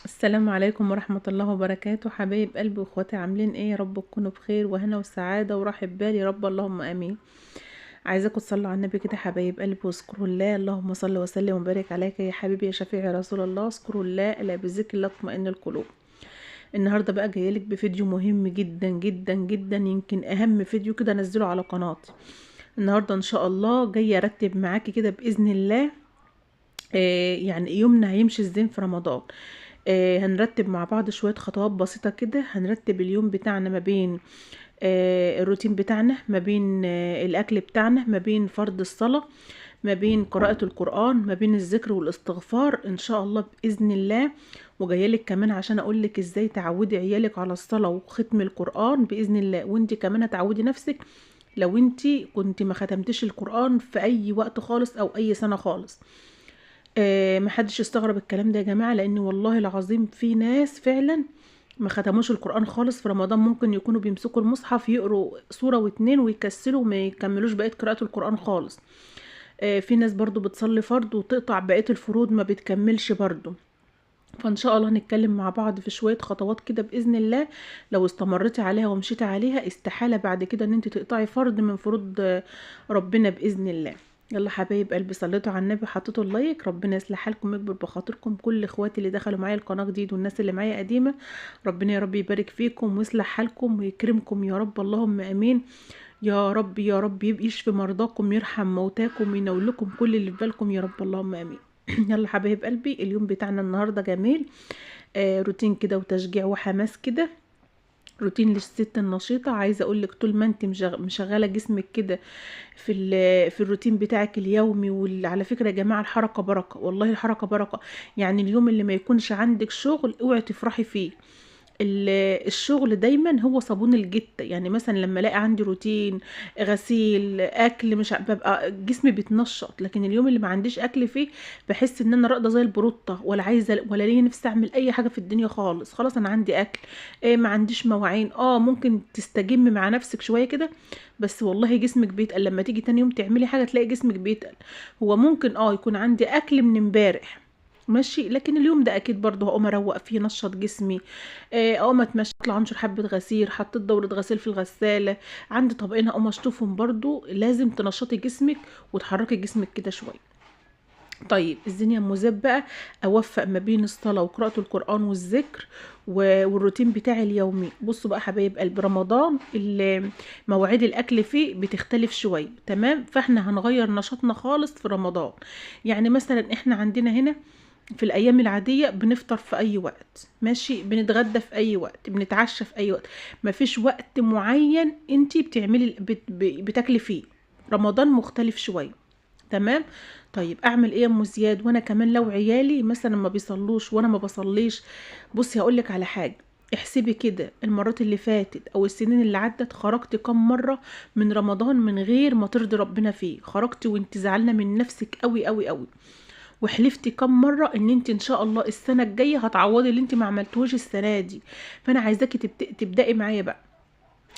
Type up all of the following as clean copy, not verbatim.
السلام عليكم ورحمة الله وبركاته. حبايب قلبي واخواتي، عاملين ايه؟ يا رب تكونوا بخير وهنا وسعادة وراحة بال يا رب، اللهم امين. عايزاكم تصلوا على النبي كده حبايب قلبي واذكروا الله. اللهم صل وسلم وبارك عليك يا حبيبي يا شفيع يا رسول الله. اذكروا الله، الا بذكر الله اطمئن القلوب. النهارده بقى جايلك بفيديو مهم جدا جدا جدا، يمكن اهم فيديو كده انزله على قناتي النهارده ان شاء الله. جاية ارتب معاكي كده باذن الله يعني يومنا هيمشي ازاي في رمضان. هنرتب مع بعض شوية خطوات بسيطة كده. هنرتب اليوم بتاعنا ما بين الروتين بتاعنا، ما بين الاكل بتاعنا، ما بين فرض الصلاة، ما بين قراءة القرآن، ما بين الذكر والاستغفار ان شاء الله بإذن الله. وجايلك كمان عشان اقولك ازاي تعودي عيالك على الصلاة وختم القرآن بإذن الله، وانت كمان هتعودي نفسك لو انت كنت ما ختمتش القرآن في اي وقت خالص او اي سنة خالص. محدش يستغرب الكلام ده يا جماعة، لان والله العظيم في ناس فعلا ما ختموش القرآن خالص في رمضان. ممكن يكونوا بيمسكوا المصحف يقروا سورة واتنين ويكسلوا وما يكملوش بقية قراءة القرآن خالص. في ناس برضو بتصلي فرض وتقطع بقية الفروض ما بتكملش برضو. فان شاء الله هنتكلم مع بعض في شوية خطوات كده بإذن الله، لو استمرتي عليها ومشيتي عليها استحالة بعد كده ان انت تقطعي فرض من فروض ربنا بإذن الله. يلا حبايب قلبي، صليتوا على النبي، حطيتوا ال like، ربنا يصلح حالكم ويكبر بخاطركم. كل اخواتي اللي دخلوا معايا القناة جديد والناس اللي معايا قديمة، ربنا يا رب يبارك فيكم ويصلح حالكم ويكرمكم يا رب، اللهم امين يا رب. يا رب يشفي مرضاكم، يرحم موتاكم، وينولكم كل اللي في بالكم يا رب، اللهم امين. يلا حبايب قلبي، اليوم بتاعنا النهارده جميل، روتين كده وتشجيع وحماس كده، روتين للست النشيطه. عايزه اقولك طول ما انت مشغله جسمك كده في الروتين بتاعك اليومي. وعلى فكرة يا جماعة الحركة بركة، والله الحركة بركة. يعني اليوم اللي ما يكونش عندك شغل اوعي تفرحي فيه. الشغل دايما هو صابون الجته. يعني مثلا لما الاقي عندي روتين غسيل اكل مش ببقى جسمي بيتنشط، لكن اليوم اللي ما عنديش اكل فيه بحس ان انا راقده زي البروطه، ولا عايزه ولا ليا نفسي اعمل اي حاجة في الدنيا خالص. خلاص انا عندي اكل، ما عنديش مواعين، ممكن تستجم مع نفسك شوية كده، بس والله جسمك بيتقل. لما تيجي تاني يوم تعملي حاجة تلاقي جسمك بيتقل. هو ممكن يكون عندي اكل من امبارح ماشي، لكن اليوم ده اكيد برضه هقوم اروق فيه، نشط جسمي، اقوم اتمشى، اطلع انشر حبه غسيل، حطيت دوره غسيل في الغسالة، عندي طبقين هقوم اشطفهم برضه. لازم تنشطي جسمك وتحركي جسمك كده شوية. طيب ازاي يا ام زياد بقى اوفق ما بين الصلاة وقراءة القران والذكر والروتين بتاعي اليومي؟ بصوا بقى حبايب قلب، رمضان مواعيد الاكل فيه بتختلف شوية، تمام؟ فاحنا هنغير نشاطنا خالص في رمضان. يعني مثلا احنا عندنا هنا في الايام العادية بنفطر في اي وقت، ماشي، بنتغدى في اي وقت، بنتعشى في اي وقت، مفيش وقت معين انتي بتعملي بتاكلي فيه. رمضان مختلف شوية، تمام؟ طيب اعمل ايه يا ام زياد وانا كمان لو عيالي مثلا ما بيصلوش وانا ما بصليش؟ بصي هقولك على حاجة، احسبي كده المرات اللي فاتت او السنين اللي عدت، خرجتي كم مرة من رمضان من غير ما ترضي ربنا فيه؟ خرجتي وانت زعلانة من نفسك قوي قوي قوي، وحلفتي كم مرة ان انت ان شاء الله السنة الجاية هتعوضي اللي انت ما عملتوش السنة دي. فانا عايزاكي تبداي معايا بقى،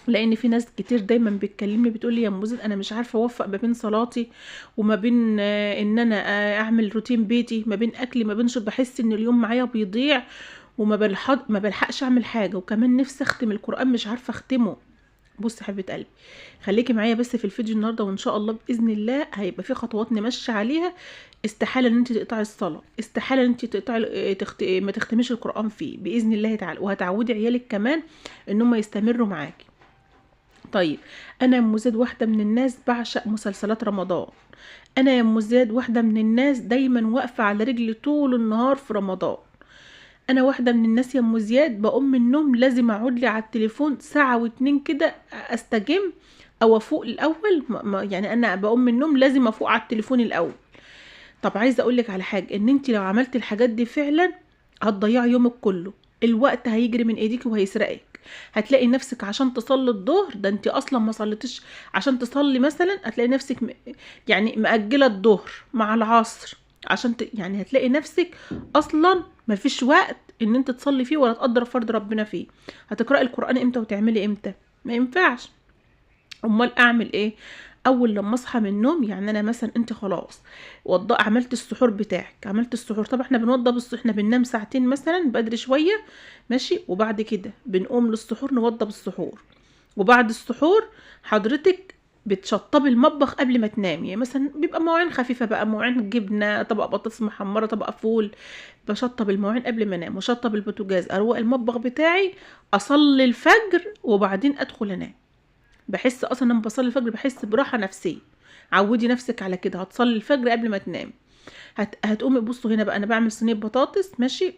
لان في ناس كتير دايما بتكلمني بتقولي يا ام زياد انا مش عارفه اوفق ما بين صلاتي وما بين ان انا اعمل روتين بيتي، ما بين اكلي، ما بين شرب، بحس ان اليوم معايا بيضيع وما بلحقش اعمل حاجة، وكمان نفسي اختم القران مش عارفه اختمه. بصي حبيبه قلبي، خليكي معايا بس في الفيديو النهارده، وان شاء الله باذن الله هيبقى في خطوات نمشي عليها. استحالة ان انت تقطعي الصلاة، استحالة ان انت تقطعي ما تختميش القران فيه باذن الله تعالى، وهتعودي عيالك كمان ان هم يستمروا معاكي. طيب انا يا ام زياد واحدة من الناس بعشق مسلسلات رمضان. انا يا ام زياد واحدة من الناس دايما واقفة على رجلي طول النهار في رمضان. انا واحدة من الناس يا ام زياد بقوم من النوم لازم اقعد لي على التليفون ساعة واتنين كده استجم او افوق الاول. يعني انا بقوم من النوم لازم افوق على التليفون الاول. طب عايزه اقول لك على حاجة، ان انت لو عملتي الحاجات دي فعلا هتضيعي يومك كله، الوقت هيجري من ايديك وهيسرقك. هتلاقي نفسك عشان تصلي الظهر ده انت اصلا ما صليتيش عشان تصلي مثلا، هتلاقي نفسك يعني مأجله الظهر مع العصر عشان يعني هتلاقي نفسك اصلا مفيش وقت ان انت تصلي فيه ولا تقدر فرض ربنا فيه. هتقرأي القرآن امتى وتعملي امتى؟ ما ينفعش. امال اعمل ايه؟ اول لما اصحى من النوم، يعني انا مثلا انت خلاص عملت السحور بتاعك، عملت السحور، طبعا احنا بنوضب السحور، احنا بننام ساعتين مثلا بدري شوية ماشي، وبعد كده بنقوم للسحور نوضب السحور، وبعد السحور حضرتك بتشطبي المطبخ قبل ما تنامي. يعني مثلا بيبقى مواعين خفيفة بقى، مواعين جبنه، طبق بطاطس محمرة، طبق فول، بشطب المواعين قبل ما انام، وشطب البوتاجاز، اروق المطبخ بتاعي، اصلي الفجر وبعدين ادخل انام. بحس اصلا لما بصلي الفجر بحس براحة نفسية. عودي نفسك على كده، هتصلي الفجر قبل ما تنامي. هتقومي، بصوا هنا بقى انا بعمل صينية بطاطس ماشي،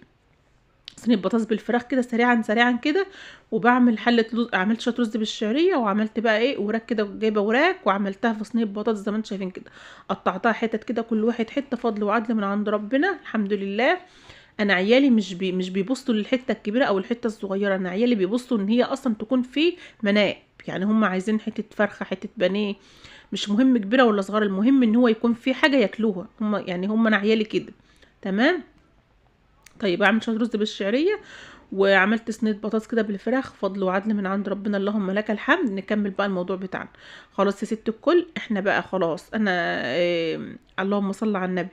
صينية بطاطس بالفراخ كده سريعا سريعا كده، وبعمل حله لوز، عملت شوية رز بالشعريه، وعملت بقى ايه وراك كده، جايبه وراك وعملتها في صينية بطاطس زي ما انتم شايفين كده، قطعتها حتت كده، كل واحد حتة، فضل وعدل من عند ربنا الحمد لله. انا عيالي مش بيبصوا للحتة الكبيرة او الحتة الصغيرة، انا عيالي بيبصوا ان هي اصلا تكون في مناب، يعني هم عايزين حتة فرخة، حتة بانيه، مش مهم كبيرة ولا صغيرة، المهم ان هو يكون في حاجة ياكلوها هم، يعني هم انا عيالي كده تمام. طيب اعمل شوية رز بالشعريه، وعملت صينية بطاطس كده بالفراخ، فضل وعدل من عند ربنا اللهم لك الحمد. نكمل بقى الموضوع بتاعنا. خلاص يا ست الكل، احنا بقى خلاص انا اللهم صل على النبي.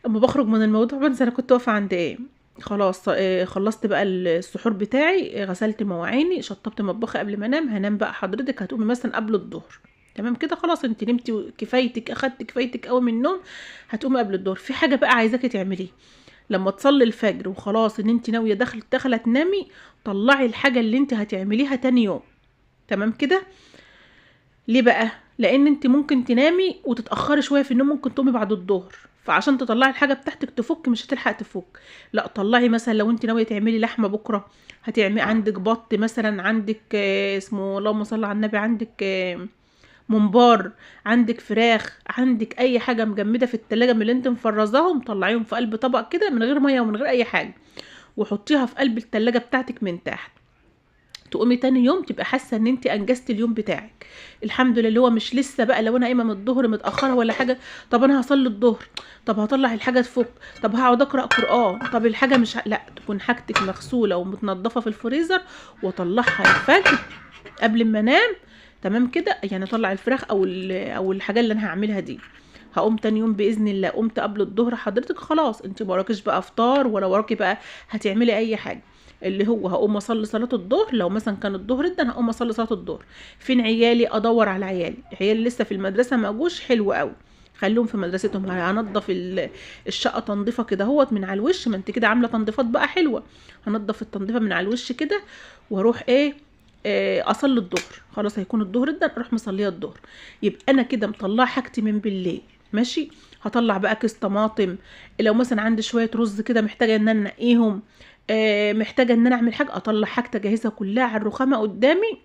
اما بخرج من الموضوع بنسى انا كنت واقفة عند ايه. خلاص خلصت بقى السحور بتاعي، غسلت مواعيني، شطبت مطبخي قبل ما انام. هنام بقى حضرتك هتقومي مثلا قبل الظهر تمام كده، خلاص انت نمتي كفايتك، اخدت كفايتك قوي من النوم، هتقومي قبل الظهر. في حاجة بقى عايزاكي تعمليها لما تصلي الفجر وخلاص ان انت ناوية داخله تنامي، طلعي الحاجة اللي انت هتعمليها تاني يوم تمام كده. ليه بقى؟ لان انت ممكن تنامي وتتاخري شوية في النوم، ممكن تقومي بعد الظهر، فعشان تطلعي الحاجة بتاعتك تفك مش هتلحق تفك. لا طلعي مثلا لو انت ناوية تعملي لحمه بكره، هتعملي عندك بط مثلا، عندك اسمه اللهم صل على النبي، عندك ممبار، عندك فراخ، عندك اي حاجة مجمده في التلاجة من اللي انت مفرزاهم، طلعيهم في قلب طبق كده من غير مية ومن غير اي حاجة، وحطيها في قلب التلاجة بتاعتك من تحت. تقومي تاني يوم تبقى حاسه ان انت انجزتي اليوم بتاعك الحمد لله. اللي هو مش لسه بقى لو انا قايمة من الظهر متاخرة ولا حاجة، طب انا هصلي الظهر، طب هطلع الحاجة تفك، طب هقعد اقرا قران، طب الحاجة مش لا، تكون حاجتك مغسوله ومتنضفه في الفريزر، واطلعها الفجر قبل ما انام تمام كده. يعني اطلع الفراخ او الحاجة اللي انا هعملها دي. هقوم تاني يوم باذن الله، قمت قبل الظهر حضرتك خلاص انت ما وراكيش بقى افطار ولا وراكي بقى هتعملي اي حاجة. اللي هو هقوم اصلي صلاة الظهر، لو مثلا كان الظهر ده انا هقوم اصلي صلاة الظهر. فين عيالي؟ ادور على عيالي، عيالي لسه في المدرسة ما جوش، حلو قوي خليهم في مدرستهم. هنضف الشقة تنظيفه كده اهوت من على الوش، ما انت كده عامله تنظيفات بقى حلوة، هنضف التنظيفه من على الوش كده، واروح ايه اصلي الظهر. خلاص هيكون الظهر ده اروح مصليه الظهر. يبقى انا كده مطلعه حاجتي من بالليل ماشي. هطلع بقى كيس طماطم، لو مثلا عندي شوية رز كده محتاجه ان انا انقيهم، محتاجه ان انا اعمل حاجة، اطلع حاجتي اجهزها كلها على الرخامه قدامي،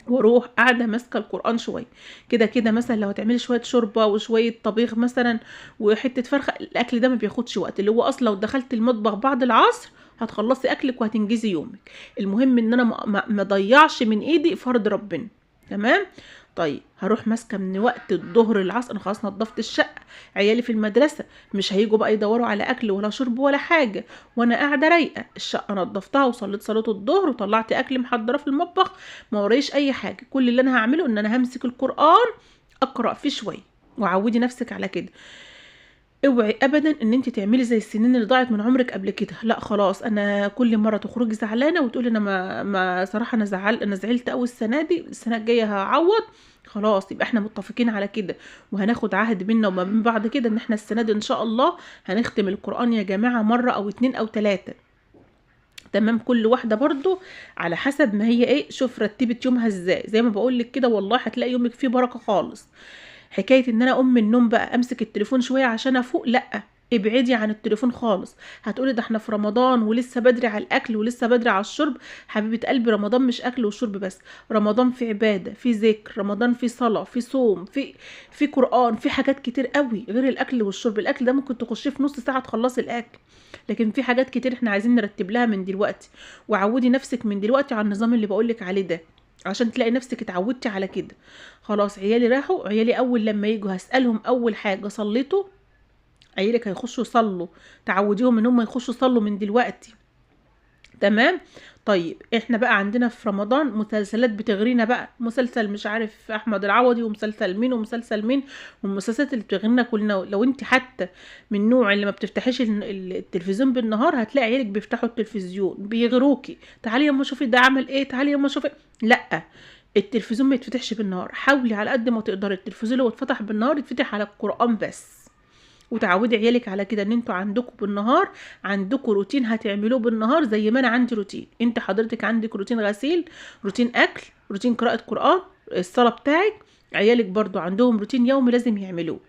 واروح قاعدة ماسكه القران شوية كده كده. مثلا لو هتعملي شوية شوربة وشوية طبيخ مثلا وحتة فرخة، الاكل ده ما بياخدش وقت، اللي هو اصلا لو دخلت المطبخ بعد العصر هتخلصي اكلك وهتنجزي يومك. المهم ان انا ما ضيعش من ايدي فرض ربنا تمام. طيب هروح ماسكه من وقت الظهر العصر، انا خلاص نظفت الشقة، عيالي في المدرسة مش هيجوا بقى يدوروا على اكل ولا شرب ولا حاجة، وانا قاعدة رايقة، الشقة نظفتها وصليت صلاة الظهر وطلعت اكل محضرة في المطبخ، ما ورايش اي حاجة. كل اللي انا هعمله ان انا همسك القران اقرا فيه شوية، وعودي نفسك على كده. اوعي ابدا ان انت تعملي زي السنين اللي ضاعت من عمرك قبل كده، لا خلاص انا كل مرة تخرجي زعلانة وتقولي انا ما صراحة انا زعلت قوي السنة دي، السنة الجاية هعوض. خلاص يبقى احنا متفقين على كده، وهناخد عهد بينا وما بين بعض كده ان احنا السنة دي ان شاء الله هنختم القران يا جماعة مرة او اتنين او تلاتة تمام. كل واحدة برضو على حسب ما هي ايه، شوف رتبت يومها ازاي. زي ما بقولك كده والله هتلاقي يومك فيه بركة خالص. حكاية ان انا اقوم من النوم بقى امسك التليفون شوية عشان افوق، لا ابعدي عن التليفون خالص. هتقولي ده احنا في رمضان ولسه بدري على الاكل ولسه بدري على الشرب. حبيبه قلبي رمضان مش اكل وشرب بس، رمضان في عباده، في ذكر، رمضان في صلاة، في صوم، في قران، في حاجات كتير قوي غير الاكل والشرب. الاكل ده ممكن تخشيه في نص ساعة تخلصي الاكل، لكن في حاجات كتير احنا عايزين نرتب لها من دلوقتي. وعودي نفسك من دلوقتي على النظام اللي بقولك عليه ده عشان تلاقي نفسك اتعودتي على كده. خلاص عيالي راحوا، عيالي اول لما يجوا هسألهم اول حاجة صليتوا؟ عيالك هيخشوا يصلوا، تعوديهم ان هم يخشوا يصلوا من دلوقتي. تمام. طيب احنا بقى عندنا في رمضان مسلسلات بتغرينا بقى، مسلسل مش عارف احمد العوضي، ومسلسل مين ومسلسل مين، والمسلسلات اللي بتغرينا كلنا. لو انت حتى من النوع اللي ما بتفتحيش التلفزيون بالنهار، هتلاقي عيالك بيفتحوا التلفزيون بيغروكي، تعالي يا اما شوفي ده عمل ايه، تعالي يا اما شوفي. لا، التلفزيون ما يتفتحش بالنهار، حاولي على قد ما تقدري التلفزيون لو اتفتح بالنهار يتفتح على القرآن بس، وتعودي عيالك على كده ان انتوا عندكم بالنهار عندكم روتين هتعملوه بالنهار، زي ما انا عندي روتين. انت حضرتك عندك روتين غسيل، روتين اكل، روتين قراءة قرآن، الصلاة بتاعك. عيالك برضو عندهم روتين يومي لازم يعملوه.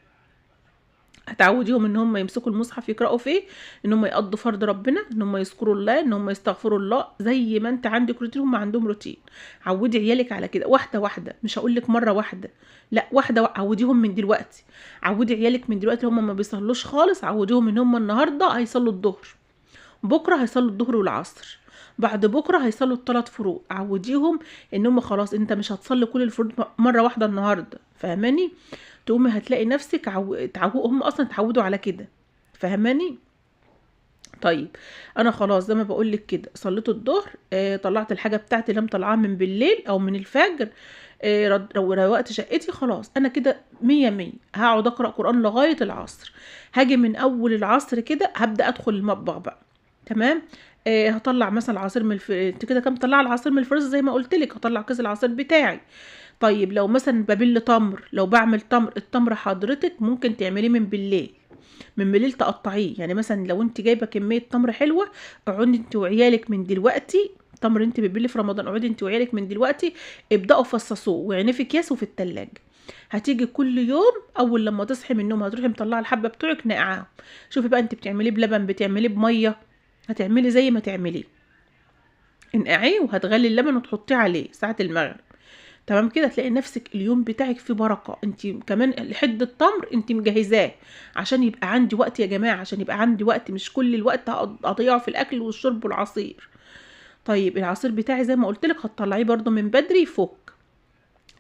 هتعوديهم ان هم يمسكوا المصحف يقرأوا فيه، ان هم يقضوا فرض ربنا، ان هم يذكروا الله، ان هم يستغفروا الله. زي ما انت عندك روتين هم عندهم روتين. عودي عيالك على كده واحدة واحدة، مش هقول لك مرة واحدة، لا واحدة. عوديهم من دلوقتي، عودي عيالك من دلوقتي. هم ما بيصلوش خالص، عوديهم ان هم النهارده هيصلوا الظهر، بكره هيصلوا الظهر والعصر، بعد بكره هيصلوا الثلاث فروض. عوديهم ان هم خلاص انت مش هتصلي كل الفروض مرة واحدة النهارده، فاهماني؟ تقومي هتلاقي نفسك هم اصلا اتعودوا على كده، فاهماني؟ طيب انا خلاص زي ما بقول لك كده، صليت الظهر، طلعت الحاجة بتاعتي اللي مطلعاها من بالليل او من الفجر، روقت شقتي، خلاص انا كده مية مية. هقعد اقرا قران لغاية العصر. هاجي من اول العصر كده هبدا ادخل المطبخ بقى، تمام. هطلع مثلا عصير من انت كده كام طلع العصير من الفريزر زي ما قلت لك، هطلع كيس العصير بتاعي. طيب لو مثلا ببل تمر، لو بعمل تمر، التمر حضرتك ممكن تعمليه من بالليل، من بالليل تقطعيه. يعني مثلا لو انت جايبه كمية تمر حلوة، اقعدي انت وعيالك من دلوقتي، تمر انت بتبلي في رمضان، اقعدي انت وعيالك من دلوقتي ابداوا فصصوه وعينيه في اكياس وفي التلاجة. هتيجي كل يوم اول لما تصحي من النوم هتروحي مطلعه الحبة بتوعك نقعاهم. شوفي بقى انت بتعمليه بلبن، بتعمليه بميه، هتعملي زي ما تعمليه، انقعيه وهتغلي اللبن وتحطيه عليه ساعة المغرب، تمام كده. تلاقي نفسك اليوم بتاعك فيه بركة. انت كمان لحد التمر انت مجهزاه، عشان يبقى عندي وقت يا جماعة، عشان يبقى عندي وقت، مش كل الوقت اضيعه في الاكل والشرب والعصير. طيب العصير بتاعي زي ما قلت لك هتطلعيه برده من بدري يفك،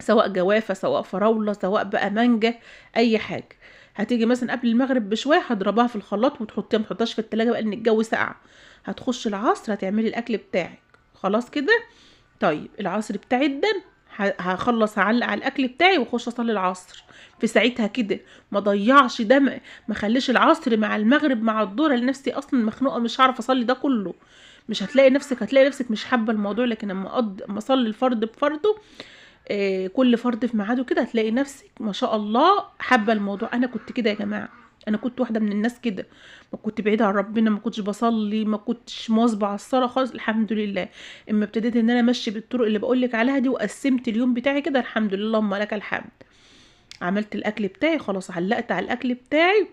سواء جوافه، سواء فراوله، سواء بقى مانجا، اي حاجة. هتيجي مثلا قبل المغرب بشوية هتضربها في الخلاط وتحطيها، ما تحطهاش في التلاجة بقى لان الجو ساقع. هتخش العصر هتعملي الاكل بتاعك، خلاص كده. طيب العصر بتاعي ادن، هخلص هعلق على الاكل بتاعي واخش اصلي العصر في ساعتها كده، ما ضيعش ده، ما خليش العصر مع المغرب مع الظهر، لنفسي اصلا مخنوقه مش هعرف اصلي ده كله. مش هتلاقي نفسك، هتلاقي نفسك مش حابة الموضوع. لكن اما اصلي الفرد بفرده، كل فرد في ميعاده كده، هتلاقي نفسك ما شاء الله حابة الموضوع. انا كنت كده يا جماعة، انا كنت واحدة من الناس كده، ما كنت بعيدة عن ربنا، ما كنتش بصلي، ما كنتش مواظبه على الصلاة خالص. الحمد لله اما ابتديت ان انا امشي بالطرق اللي بقول لك عليها دي، وقسمت اليوم بتاعي كده، الحمد لله اللهم لك الحمد. عملت الاكل بتاعي خلاص، علقت على الاكل بتاعي،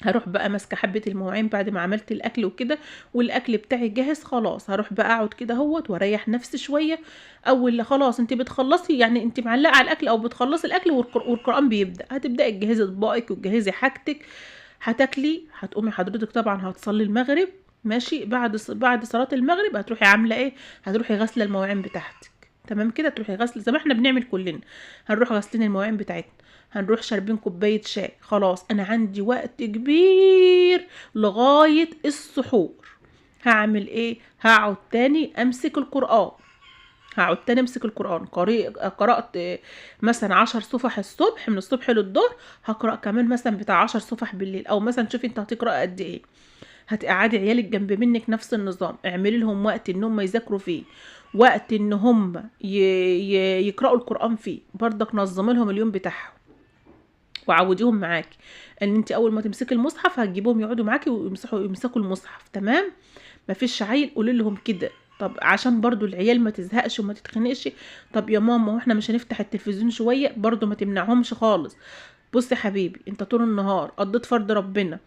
هروح بقى ماسكه حبه المواعين بعد ما عملت الاكل وكده، والاكل بتاعي جاهز خلاص. هروح بقى اقعد كده اهوت واريح نفسي شوية. اول خلاص انت بتخلصي، يعني انت معلقه على الاكل او بتخلصي الاكل والقران بيبدا، هتبداي تجهزي اطباقك وتجهزي حاجتك، هتاكلي، هتقومي حضرتك طبعا هتصلي المغرب، ماشي. بعد صلاة المغرب هتروحي عامله ايه؟ هتروحي غاسله المواعين بتاعتك، تمام كده. تروحي غسل زي ما احنا بنعمل كلنا، هنروح غاسلين المواعين بتاعتنا، هنروح شاربين كوباية شاي. خلاص انا عندي وقت كبير لغاية السحور. هعمل ايه؟ هقعد تاني امسك القران، هقعد تاني امسك القران. قرات مثلا 10 صفح الصبح، من الصبح للظهر، هقرا كمان مثلا بتاع 10 صفح بالليل، او مثلا شوفي انت هتقرا قد ايه. هتقعدي عيالك جنب منك نفس النظام، اعملي لهم وقت ان هم يذاكروا فيه، وقت ان هم يقرأوا القرآن فيه، برضك نظمي لهم اليوم بتاعهم وعوديهم معاكي ان انت اول ما تمسكي المصحف هتجيبهم يقعدوا معاكي ويمسكوا المصحف، تمام. مفيش عيل قولي لهم كده. طب عشان برضو العيال ما تزهقش وما تتخنقش، طب يا ماما واحنا مش هنفتح التلفزيون شوية؟ برضو ما تمنعهمش خالص. بص يا حبيبي، انت طول النهار قضيت فرض ربنا،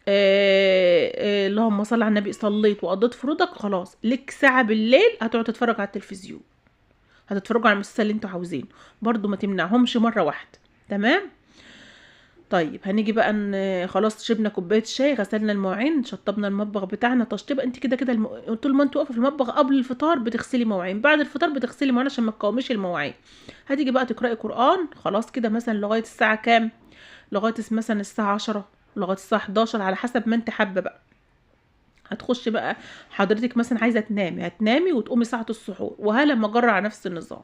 اللهم صل على النبي، صليت وقضيت فروضك، خلاص لك ساعة بالليل هتقعد تتفرج على التلفزيون، هتتفرجوا على المسلسل اللي انتوا عاوزينه، برضو ما تمنعهمش مرة واحدة، تمام. طيب هنيجي بقى خلاص شربنا كوباية شاي، غسلنا المواعين، شطبنا المطبخ بتاعنا تشطيبه. انت كده كده طول ما انت واقفة في المطبخ قبل الفطار بتغسلي مواعين، بعد الفطار بتغسلي مواعين عشان ما تقاوميش المواعين. هتيجي بقى تقراي قران، خلاص كده مثلا لغاية الساعة كام؟ لغاية مثلا الساعة 10، لغاية الساعة 11، على حسب ما انت حابة بقى. هتخش بقى حضرتك مثلا عايزه تنامي، هتنامي وتقومي ساعة السحور، وهلا ما جرى على نفس النظام.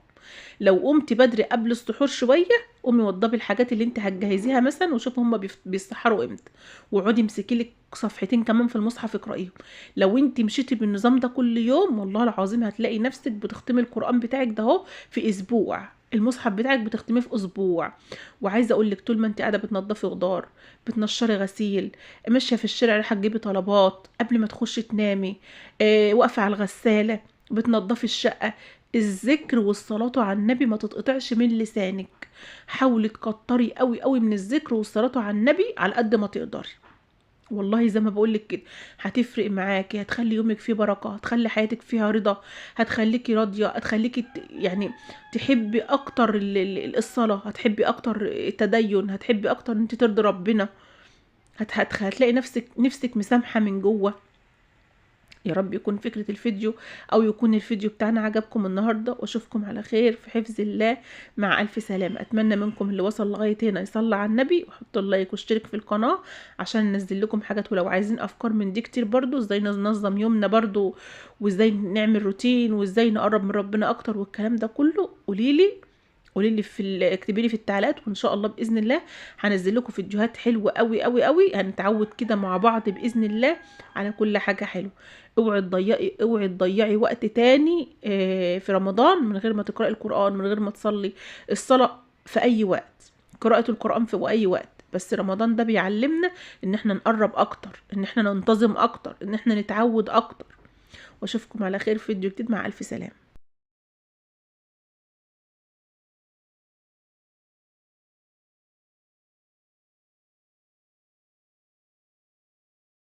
لو قمتي بدري قبل السحور شوية قومي وضبي الحاجات اللي انت هتجهزيها مثلا، وشوفي هما بيسحروا امتى، واقعدي امسكي لك صفحتين كمان في المصحف اقرايهم. لو انت مشيتي بالنظام ده كل يوم والله العظيم هتلاقي نفسك بتختمي القران بتاعك ده اهو في اسبوع، المصحف بتاعك بتختميه في اسبوع. وعايزه اقول لك طول ما انت قاعدة بتنضفي خضار، بتنشري غسيل، ماشية في الشارع رايحة تجيبي طلبات، قبل ما تخشي تنامي، واقفة على الغسالة، بتنضفي الشقة، الذكر والصلاة على النبي ما تتقطعش من لسانك. حاولي تكتري قوي قوي من الذكر والصلاة على النبي على قد ما تقدري، والله زي ما بقولك كده هتفرق معاكي، هتخلي يومك فيه بركة، هتخلي حياتك فيها رضا، هتخليكي راضية، هتخليكي يعني تحبي اكتر الصلاة، هتحبي اكتر التدين، هتحبي اكتر ان انت ترضي ربنا، هتلاقي نفسك مسامحة من جوه. يا رب يكون فكرة الفيديو او يكون الفيديو بتاعنا عجبكم النهاردة، واشوفكم على خير في حفظ الله مع الف سلامة. اتمنى منكم اللي وصل لغاية هنا يصلي على النبي وحط اللايك واشترك في القناة عشان ننزل لكم حاجات، ولو عايزين افكار من دي كتير برضو ازاي ننظم يومنا برضو، وازاي نعمل روتين، وازاي نقرب من ربنا اكتر والكلام ده كله، قوليلي في اكتبيلي في التعليقات، وان شاء الله باذن الله هنزل لكم فيديوهات حلوة قوي قوي قوي، هنتعود كده مع بعض باذن الله على كل حاجة حلوة. اوعي تضيعي وقت تاني في رمضان من غير ما تقراي القران، من غير ما تصلي الصلاة في اي وقت، قراءة القران في اي وقت. بس رمضان ده بيعلمنا ان احنا نقرب اكتر، ان احنا ننتظم اكتر، ان احنا نتعود اكتر. واشوفكم على خير في فيديو جديد، مع الف سلامه.